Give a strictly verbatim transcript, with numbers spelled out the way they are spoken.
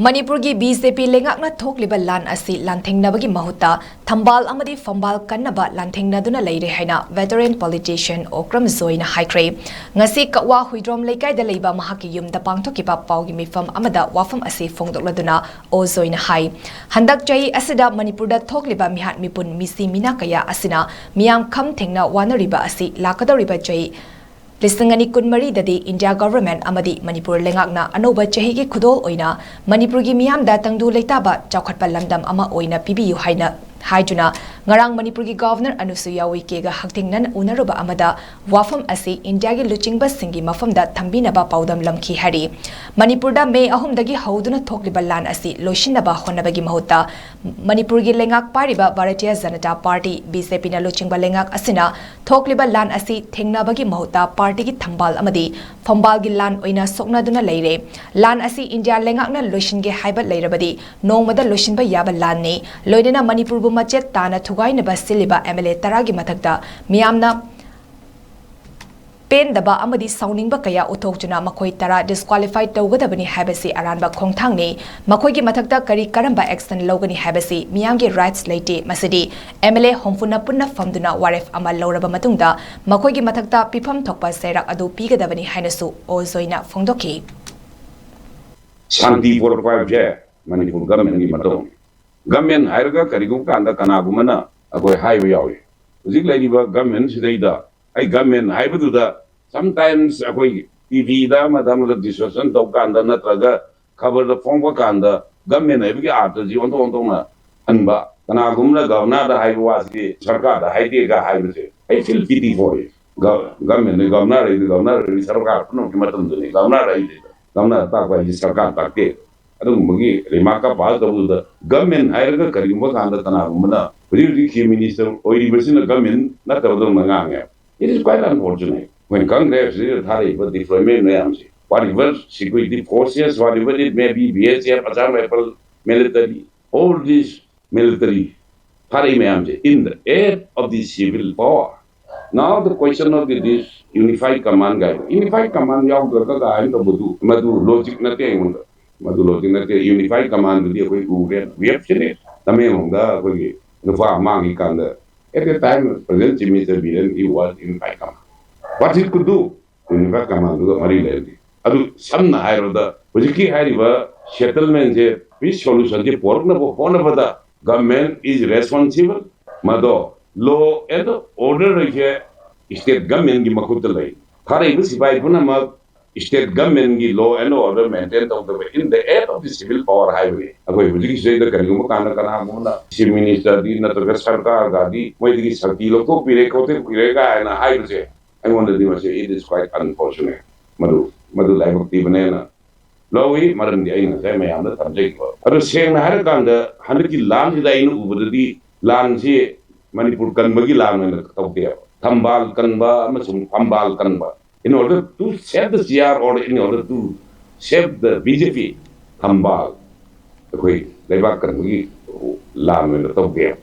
ꯃꯅꯤꯄꯨꯔꯒꯤ B J ꯄꯤ ꯂꯩꯉꯥꯛꯅ ꯊꯣꯛꯂꯤꯕ ꯂꯥꯟ ꯑꯁꯤ ꯂꯥꯟꯊꯦꯡꯅꯕꯒꯤ ꯃꯍꯨꯠꯇ ꯊꯝꯕꯥꯜ ꯑꯃꯗꯤ ꯐꯝꯕꯥꯜ ꯀꯟꯅꯕ ꯂꯥꯟꯊꯦꯡꯅꯗꯨꯅ ꯂꯩꯔꯦ ꯍꯥꯏꯅ veteran politician ꯑꯣꯀ꯭ꯔꯝ ꯖꯣꯏꯅ ꯍꯥꯏꯈ꯭ꯔꯦ꯫ ꯉꯁꯤ ꯀꯛꯋꯥ ꯍꯨꯏꯗ꯭ꯔꯣꯝ ꯂꯩꯀꯥꯏꯗ ꯂꯩꯕ ꯃꯍꯥꯛꯀꯤ ꯌꯨꯝꯗ ꯄꯥꯡꯊꯣꯛꯈꯤꯕ ꯄꯥꯎꯒꯤ ꯃꯤꯐꯝ ꯑꯃꯗ ꯋꯥꯐꯝ ꯑꯁꯤ ꯐꯣꯡꯗꯣꯛꯂꯗꯨꯅ ꯑꯣ ꯖꯣꯏꯅ ꯍꯥꯏ, ꯍꯟꯗꯛ ꯆꯍꯤ ꯑꯁꯤꯗ ꯃꯅꯤꯄꯨꯔꯗ ꯊꯣꯛꯂꯤꯕ ꯃꯤꯍꯥꯠ ꯃꯤꯄꯨꯟ, ꯃꯤꯁꯤ ꯃꯤꯅꯥ ꯀꯌꯥ ꯑꯁꯤꯅ ꯃꯤꯌꯥꯝ ꯈꯝ ꯊꯦꯡꯅ ꯋꯥꯅꯔꯤꯕ ꯑꯁꯤ ꯂꯥꯛꯀꯗꯧꯔꯤꯕ ꯆꯍꯤ ꯂꯤꯁꯤꯡ ꯑꯅꯤ ꯀꯨꯟꯃꯔꯤꯗꯗꯤ ꯏꯟꯗꯤꯌꯥ ꯒꯚꯔꯟꯃꯦꯟꯠ ꯑꯃꯗꯤ ꯃꯅꯤꯄꯨꯔ ꯂꯩꯉꯥꯛꯅ ꯑꯅꯧꯕ ꯆꯍꯤꯒꯤ ꯈꯨꯗꯣꯜ ꯑꯣꯏꯅ ꯃꯅꯤꯄꯨꯔꯒꯤ ꯃꯤꯌꯥꯝꯗ ꯇꯪꯗꯨ ꯂꯩꯇꯥꯕ ꯆꯥꯎꯈꯠꯄ ꯂꯝꯗꯝ ꯑꯃ ꯑꯣꯏꯅ ꯄꯤꯕꯤꯌꯨ ꯍꯥꯏꯅ ꯍꯥꯏꯗꯨꯅ ꯉꯔꯥꯡ ꯃꯅꯤꯄꯨꯔꯒꯤ ꯒꯚꯔꯅꯔ ꯑꯅꯨꯁꯨꯏꯌꯥ ꯎꯏꯀꯦꯒ ꯍꯛꯊꯦꯡꯅꯅ ꯎꯅꯔꯨꯕ ꯑꯃꯗ ꯋꯥꯐꯝ ꯑꯁꯤ ꯏꯟꯗꯤꯌꯥꯒꯤ ꯂꯨꯆꯤꯡꯕꯁꯤꯡꯒꯤ ꯃꯐꯝꯗ ꯊꯝꯕꯤꯅꯕ ꯄꯥꯎꯗꯝꯂꯝꯈꯤ ꯍꯥꯏꯔꯤ꯫ ꯃꯅꯤꯄꯨꯔꯗ ꯃꯦ ꯑꯍꯨꯝꯗꯒꯤ ꯍꯧꯗꯨꯅ ꯊꯣꯛꯂꯤꯕ ꯂꯥꯟ ꯑꯁꯤ ꯂꯣꯏꯁꯤꯟꯅꯕ ꯍꯣꯠꯅꯕꯒꯤ ꯃꯍꯨꯠꯇ ꯃꯅꯤꯄꯨꯔꯒꯤ ꯂꯩꯉꯥꯛ ꯄꯥꯏꯔꯤꯕ Bharatiya Janata party, B J ꯄꯤꯅ ꯂꯨꯆꯤꯡꯕ ꯂꯩꯉꯥꯛ ꯑꯁꯤꯅ ꯊꯣꯛꯂꯤꯕ ꯂꯥꯟ ꯑꯁꯤ ꯊꯦꯡꯅꯕꯒꯤ ꯃꯍꯨꯠꯇ ꯄꯥꯔꯇꯤꯒꯤ ꯊꯝꯕꯥꯜ ꯑꯃꯗꯤ ꯐꯝꯕꯥꯜꯒꯤ ꯂꯥꯟ ꯑꯣꯏꯅ ꯁꯣꯛꯅꯗꯨꯅ ꯂꯩꯔꯦ꯫ ꯂꯥꯟ ꯑꯁꯤ ꯏꯟꯗꯤꯌꯥ ꯂꯩꯉꯥꯛꯅ ꯂꯣꯏꯁꯤꯟꯒꯦ ꯍꯥꯏꯕ ꯂꯩꯔꯕꯗꯤ ꯅꯣꯡꯃꯗ ꯂꯣꯏꯁꯤꯟꯕ ꯌꯥꯕ ꯂꯥꯟꯅꯤ꯫ ꯂꯣꯏꯅꯅ ꯃꯅꯤꯄꯨꯔꯕꯨ ꯃꯆꯦꯠ ꯇꯥꯅ ꯊꯨꯒꯥꯏꯅꯕ ꯁꯤꯜꯂꯤꯕ ꯑꯦꯝ ꯑꯦꯜ ꯑꯦ ꯇꯔꯥꯒꯤ ꯃꯊꯛꯇ ꯃꯤꯌꯥꯝꯅ ꯄꯦꯟꯗꯕ ꯑꯃꯗꯤ ꯁꯥꯎꯅꯤꯡꯕ ꯀꯌꯥ ꯎꯠꯊꯣꯛꯇꯨꯅ ꯃꯈꯣꯏ ꯇꯔꯥ disqualify ꯇꯧꯒꯗꯕꯅꯤ ꯍꯥꯏꯕꯁꯤ ꯑꯔꯥꯟꯕ ꯈꯣꯡꯊꯥꯡꯅꯤ꯫ ꯃꯈꯣꯏꯒꯤ ꯃꯊꯛꯇ ꯀꯔꯤ ꯀꯔꯝꯕ action ꯂꯧꯒꯅꯤ ꯍꯥꯏꯕꯁꯤ ꯃꯤꯌꯥꯝꯒꯤ rights ꯂꯩꯇꯦ꯫ ꯃꯁꯤꯗꯤ ꯑꯦꯝ ꯑꯦꯜ ꯑꯦ ꯍꯨꯝꯐꯨꯅ ꯄꯨꯟꯅ ꯐꯝꯗꯨꯅ ꯋꯥꯔꯦꯞ ꯑꯃ ꯂꯧꯔꯕ ꯃꯇꯨꯡꯗ ꯃꯈꯣꯏꯒꯤ ꯃꯊꯛꯇ ꯄꯤꯐꯝ ꯊꯣꯛꯄ ꯆꯩꯔꯥꯛ ꯑꯗꯨ ꯄꯤꯒꯗꯕꯅꯤ ꯍꯥꯏꯅꯁꯨ ꯑꯣ ꯖꯣꯏꯅ ꯐꯣꯡꯗꯣꯛꯈꯤ꯫ ꯁꯥꯟꯇꯤ ꯄꯣꯔꯛꯄ ꯍꯥꯏꯕꯁꯦ ꯃꯅꯤꯄꯨꯔ ꯒꯃꯦꯟꯒꯤ ꯃꯇꯧꯅꯤ꯫ ꯒꯃꯦꯟ ꯍꯥꯏꯔꯒ ꯀꯔꯤꯒꯨꯝꯕ ꯀꯥꯟꯗ ꯀꯅꯥꯒꯨꯝꯕꯅ ꯑꯩꯈꯣꯏ ꯍꯥꯏꯕ ꯌꯥꯎꯏ, ꯍꯧꯖꯤꯛ ꯂꯩꯔꯤꯕ ꯒꯃꯦꯟꯁꯤꯗꯩꯗ, ꯑꯩ ꯒꯃꯦꯟ ꯍꯥꯏꯕꯗꯨꯗ sometimes ꯑꯩꯈꯣꯏ ꯇꯤ ꯚꯤꯗ ꯑꯃꯗ ꯑꯃꯗ discussion ꯇꯧ ꯀꯥꯟꯗ ꯅꯠꯇ꯭ꯔꯒ ꯈꯕꯔꯗ ꯐꯣꯡꯕ ꯀꯥꯟꯗ ꯒꯃꯦꯟ ꯍꯥꯏꯕꯒꯤ ꯑꯥꯔꯊꯁꯤ ꯑꯣꯟꯊꯣꯛ ꯑꯣꯟꯊꯣꯛꯅ ꯍꯟꯕ, ꯀꯅꯥꯒꯨꯝꯕꯅ ꯒꯚꯔꯅꯔꯗ ꯍꯥꯏꯕ ꯋꯥꯁꯤꯗꯤ ꯁꯔꯀꯥꯔꯗ ꯍꯥꯏꯗꯦꯒ ꯍꯥꯏꯕꯁꯦ, I feel pity for it꯫ ꯒ-, ꯒꯚꯔꯟꯃꯦꯟꯠꯅꯤ, ꯒꯚꯔꯅꯔ ꯍꯥꯏꯗꯤ ꯒꯚꯔꯅꯔ ꯍꯥꯏꯗꯤ ꯁꯔꯀꯥꯔ ꯄꯨꯝꯅꯃꯛꯀꯤ ꯃꯇꯝꯗꯨꯅꯤ꯫ ꯒꯚꯔꯅꯔ ꯍꯥꯏꯗꯤ, ꯒꯚꯔꯅꯔ ꯇꯥꯛꯄ ꯍꯥꯏꯗꯤ ꯁꯔꯀꯥꯔ ꯇꯥꯛꯇꯦ꯫ ꯑꯗꯨꯒꯨꯝꯕꯒꯤ ꯔꯤꯃꯥꯔꯛꯀ ꯄꯥꯁ ꯇꯧꯕꯗꯨꯗ ꯒꯚꯔꯟꯃꯦꯟꯠ ꯍꯥꯏꯔꯒ ꯀꯔꯤꯒꯨꯝꯕ ꯀꯥꯟꯗ ꯀꯅꯥꯒꯨꯝꯕꯅ ꯍꯧꯖꯤꯛ ꯍꯧꯖꯤꯛ ꯆꯤꯐ ꯃꯤꯅꯤꯁꯇꯔ ꯑꯣꯏꯔꯤꯕꯁꯤꯅ ꯒꯚꯔꯟꯃꯦꯟꯠ ꯅꯠꯇꯕꯗꯧꯅ ꯉꯥꯡꯉꯦ꯫ It is quite unfortunate꯫ ꯑꯩꯈꯣꯏꯅ ꯈꯪꯗ꯭ꯔꯦ ꯁꯤꯗ ꯊꯥꯔꯛꯏꯕ deployment ꯃꯌꯥꯝꯁꯦ, whatever security forces, whatever it may be, B S F, Assam Rifle, military, all this military ꯊꯥꯔꯛꯏ ꯃꯌꯥꯝꯁꯦ in the aid of the civil power꯫ Now the question of the, this unified command ꯀꯥꯏꯅ, unified command ꯌꯥꯎꯗ꯭ꯔꯒ ꯀꯥꯏꯅ ꯇꯧꯕꯗꯨ, ꯃꯗꯨ logic ꯅꯠꯇꯦ ꯑꯩꯉꯣꯟꯗ꯫ ꯃꯗꯨ ꯂꯣꯏꯗꯤ ꯅꯠꯇꯦ, ꯌꯨꯅꯤꯐꯥꯏ ꯀꯃꯥꯟꯗꯨꯗꯤ ꯑꯩꯈꯣꯏ ꯎꯔꯦ, ꯋꯦꯕꯁꯤꯅꯤ꯫ ꯇꯃꯦꯡꯂꯣꯡꯗ ꯑꯩꯈꯣꯏꯒꯤ ꯅꯨꯄꯥ ꯑꯃ ꯃꯥꯡꯈꯤ ꯀꯥꯟꯗ, at that time President Chief Minister Biren, he was unified command. What he could do, unified commandꯗꯨꯒ ꯃꯔꯤ ꯂꯩꯔꯗꯤ꯫ ꯑꯗꯨ ꯁꯝꯅ ꯍꯥꯏꯔꯕꯗ, ꯍꯧꯖꯤꯛꯀꯤ ꯍꯥꯏꯔꯤꯕ settlementꯁꯦ, peace solutionꯁꯦ ꯄꯣꯔꯛꯅꯕ ꯍꯣꯠꯅꯕꯗ government is responsible꯫ ꯃꯗꯣ law and order ꯍꯥꯏꯁꯦ state governmentꯀꯤ ꯃꯈꯨꯠꯇ ꯂꯩ꯫ ꯊꯥꯔꯛꯏꯕ ꯁꯤꯐꯥꯏ ꯄꯨꯝꯅꯃꯛ state governmentꯀꯤ law and order maintain ꯇꯧꯗꯕ, in the aid of the civil power ꯍꯥꯏꯕꯅꯤ꯫ ꯑꯩꯈꯣꯏ ꯍꯧꯖꯤꯛꯀꯤ ꯁꯤꯗꯩꯗ ꯀꯔꯤꯒꯨꯝꯕ ꯀꯥꯟꯗ ꯀꯅꯥꯒꯨꯝꯕꯅ Chief Ministerꯗꯤ ꯅꯠꯇ꯭ꯔꯒ ꯁꯔꯀꯥꯔꯒꯗꯤ ꯃꯣꯏꯗꯒꯤ ꯁꯛꯇꯤ ꯂꯧꯊꯣꯛꯄꯤꯔꯦ, ꯈꯣꯠꯇꯣꯛꯄꯤꯔꯦ ꯀꯥꯏꯅ ꯍꯥꯏꯕꯁꯦ, ꯑꯩꯉꯣꯟꯗꯗꯤ ꯃꯁꯤ it is quite unfortunate꯫ ꯃꯗꯨ, ꯃꯗꯨ ꯂꯥꯏꯕꯛ ꯊꯤꯕꯅꯦꯅ ꯂꯧꯏ꯫ ꯃꯔꯝꯗꯤ ꯑꯩꯅ ꯉꯁꯥꯏ ꯃꯌꯥꯝꯗ ꯊꯝꯖꯈꯤꯕ꯫ ꯑꯗꯣ ꯁꯦꯡꯅ ꯍꯥꯏꯔꯀꯥꯟꯗ, ꯍꯟꯗꯛꯀꯤ ꯂꯥꯟꯁꯤꯗ ꯑꯩꯅ ꯎꯕꯗꯗꯤ, ꯂꯥꯟꯁꯤ ꯃꯅꯤꯄꯨꯔ ꯀꯟꯕꯒꯤ ꯂꯥꯟ ꯑꯣꯏꯅ ꯇꯧꯗꯦꯕ꯫ ꯊꯝꯕꯥꯜ ꯀꯟꯕ ꯑꯃꯁꯨꯡ ꯐꯝꯕꯥꯜ ꯀꯟꯕ, in order to save the C R or in order to save the B J P, ꯊꯝꯕꯥꯜ, ꯑꯩꯈꯣꯏ ꯂꯩꯕꯥꯛ ꯀꯟꯕꯒꯤ ꯂꯥꯟ ꯑꯣꯏꯅ ꯇꯧꯗꯦꯕ꯫